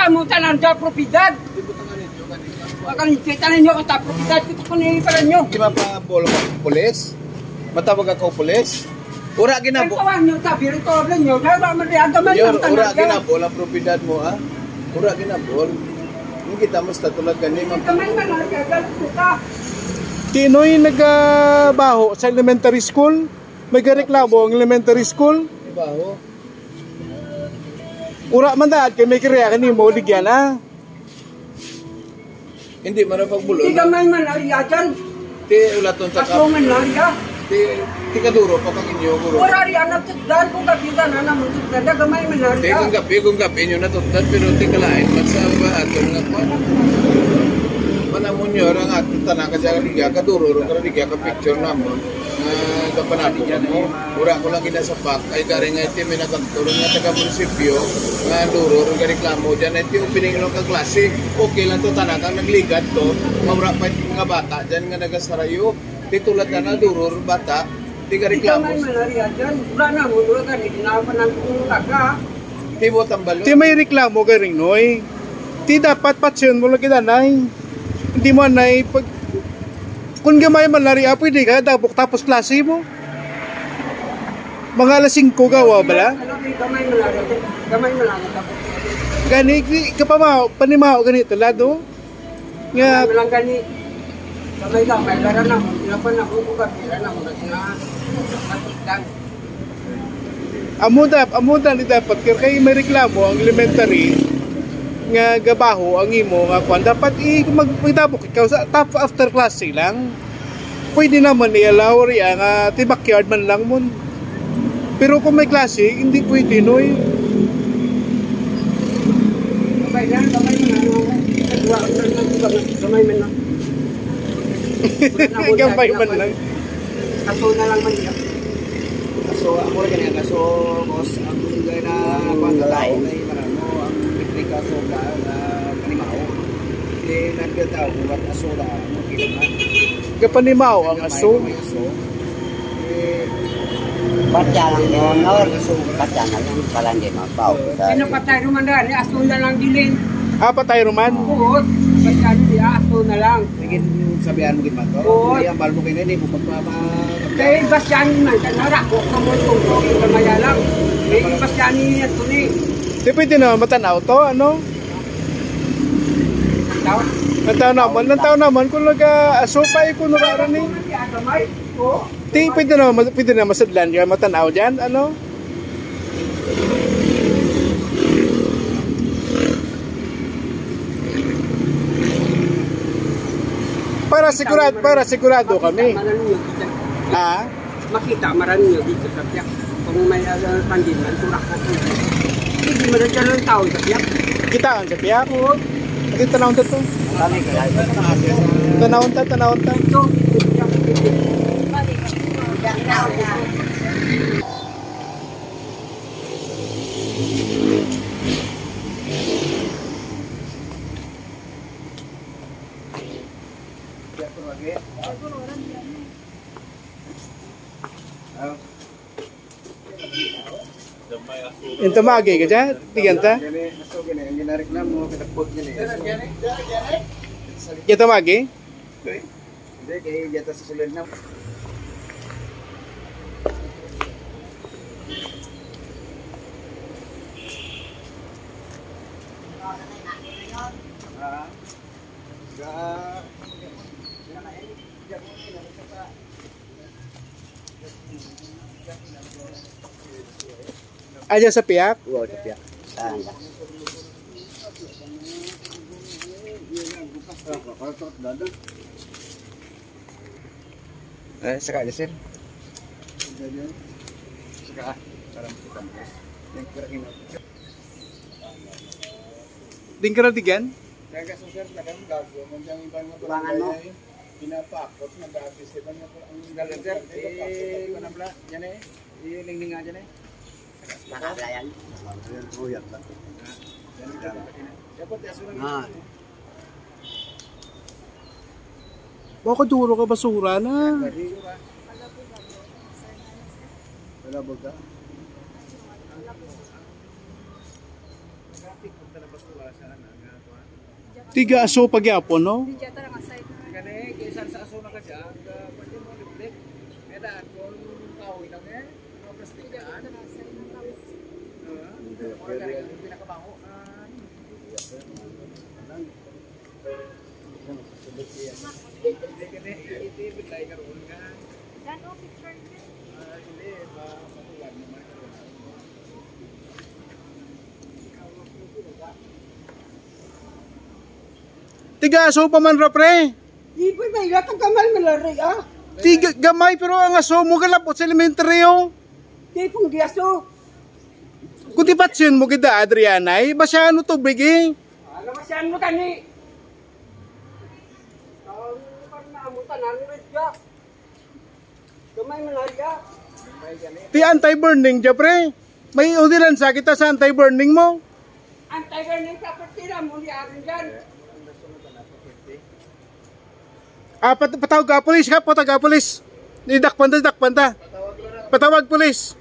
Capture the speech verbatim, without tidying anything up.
Amo tanan da propiedad. Pag ang kita ninyo, kita propiedad, kita ko ni para nyo. Di ba pa bolo ka pulis? Matawag ako pulis? Ura Ang ginabo. Tawag nyo, sabi, rin ko, rin nyo, dahil ba, mali, ang gamay Yor, lang ura tanan, ginabo, ang propiedad mo, ha? Ura ginabo. Ang kita mo sa tulad gani, Ang gamay man, ang gagal ko ka. Tinoy nagabaho sa elementary school. May gareklamo ang elementary school. Baho. Ura man daan kay may kiriya kanimo, ligyan na. Hindi man ang pagbulo. Di gamay man, ari, ajan. Ti ulaton sa Kaso kap. Man lang ya. Ti, ti kaduro pa kag inyo, guro. Wala rin ang nagtugdan kung gabi ka na naman tugdan. Gamay man lang Ti ya. Kung gabi, kung gabi inyo natugdan, pero ti kalain man sa ba ato nga kwan. Manamon nyo, ang ato tanan kasi ang ligya, kaduro, ro, kaduro, ka picture namon. Nga gapanabo mo. Wala ko lang ginasapak. Ay, gari nga iti may nagkagtulong nga taga-munisipyo nga duro, ro, gareklamo dyan. Iti opening lang ka klase. Okay lang to, tanan kang nagligat to. Mawra pa yung mga bata dyan nga nagasarayo. Ti tulad na na, duro, ro, bata. Ti gareklamo. Ikaw may malaria dyan. Wala na mo, wala ka, di na pa nang kumuha ka. Ti mo tambalo. Ti may reklamo ka rin, Noy. Ti dapat patyon mo lagi, danay. Hindi mo, anay, pag, kung gamay malaria, pwede ka, dabok tapos klase mo. Mga alas singko gawa, bala? Gamay malaria, gamay malaria, tapos. Gani, di, kapama, panimaw, ganito, lado. Nga Wala lang gani. Gamay lang, may lara na mo. Sila pa na, kung bukas, sila na mo. Kasi na, nakikita. Amo da, amo da ni dapat kay, kay may reklamo ang elementary nga gabaho ang imo nga kwan. Dapat i-, mag-, magdabok ikaw sa top after class lang. Pwede naman i-allow ri nga ti backyard man lang mo. Pero kung may klase, hindi pwede, Noy. Gamay na, gamay na, ano, gamay na, gamay na. Gamay man lang. Aso na lang man niya. Aso, ako rin ganyan. Aso, boss, ang gulay na pagkatao na yung marano, ang elektrika, aso, na, na, panimaho. Eh, nagkatao, kung ba't aso na, ang kilang na. Kapanimaw ang aso. Patya lang yun, no? Patya na lang, para hindi mabaw. Pinapatay naman na, ni aso na lang din eh. Ah, patay naman? Oo, patya na, aso na lang. Sige, sabihan mo gid man to. Oo. Kaya ang balbo kayo na, hindi mo pagpapa- Kaya yung basyan man, kanara ko, kamutong ko, yung kamaya lang. Kaya yung basyan ni Anthony. Di pwede na matanaw to, ano? Tao? Ang tao naman, ang tao naman, kung nag-aso pa, eh, kung nararan eh. Kamay, oo. Ti, pwede na, mas-, pwede na masadlan yan, matanaw dyan, ano? Para sigurado, para sigurado kami. Makita man ninyo dito. Ha? Makita man ninyo dito sa tiyak. Kung may, ah, pandemya, turak na po. Hindi man ang dyan ang tao sa tiyak. Kita ang sa tiyak? Oo. Ati tanawon ta to. Tanawon ta, tanawon ta. Ito. Yung tamagi ka dyan? Tigyan ta? Gani, aso gani, ang ginarik na mo, katapot gani. Yung tamagi? Hindi, kaya yata sa sulod na. Ah, ga-, Aja sa piyak? Oo, sa piyak. Saan ka? Eh, saka aja, sir. Saka, para makita mo. Ding ka na digan? Kaya kaso, sir, talagang gago. Kung siyang ibang mga Kulangan mo. Barangay, pinapakot, nag-aabis, di ba, niya po ang Sir, eh, ano pala? Yan eh. Ilingling nga dyan eh. Baka pala yan. Yan, oh, yan lang. Yan, yan. Dapat, yan, sir, ang Ah. Baka duro ka basura na. Yan, sir. Wala ba ka? Tiga aso pa gyapon, no? Kani, kay sa aso na ka dyan, pwede mo libre. Kaya daan, kung kahoy lang eh, mga plastic daan. Ah, mga ganun, yung pinakabaho, ah, hindi ka na, hindi, hindi tayo karoon ka. Yan, oh, picture niya. Ah, hindi, ma-, matuwag naman. Tiga aso pa man ra, pre. Ipoy ba ila tag gamay malari, ah? Tiga gamay, pero ang aso mo galapot sa elementaryo. Di pong giaso. Kung di patsin mo gid, Adriana, eh, basihan mo tubig, eh. Ano basihan mo tani? Ang parang naamutan, ano rin siya? Gamay man ari, ah. Ti anti-burning dya, pre. May udilan sa kita sa anti-burning mo. Anti-burning sa pagtira mo ni Aaron dyan. Ah, pat patawag ka, police ka, patawag ka, police. Idakpan ta, idakpan ta. Patawag, police.